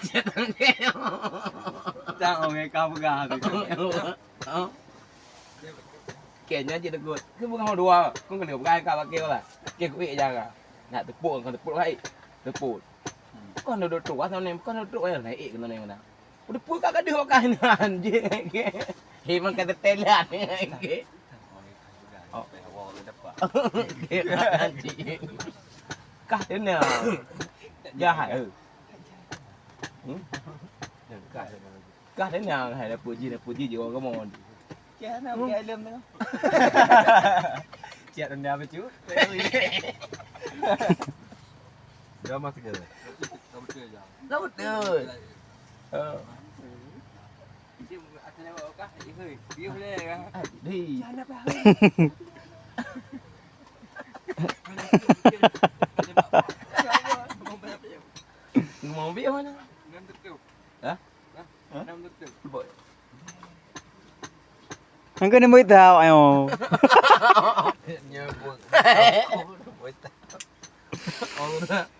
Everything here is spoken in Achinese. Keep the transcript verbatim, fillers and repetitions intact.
Cit tangke. Tang orang ka peugah tu. Oh. Kayaknya cit takut. Ke bunga dua. Kau kena peugah ka pakai lah. Ke kuik jaga. Nak tepuk, kau tepuk baik. Tepuk. Kau nak duduk tu, asal ni kau duduk ya naik kena ni kena. Udah pun kat gaduh kat kanan je. Hei, makan tetelan. Oh. Kah tenang. Jahat. Hmm? Kah tenang. Hai, dah puji, dah puji je orang kamu. Kah nak pergi alam tu. Siap rendah becut. Dia mah kerja. Dah betul. Dah betul. Oh. Di. Jangan apa. Mau biar mana? Hah? Hah? Boy. Engkau ni murid tahu, ayo. Nyebut. Murid tahu. Allah.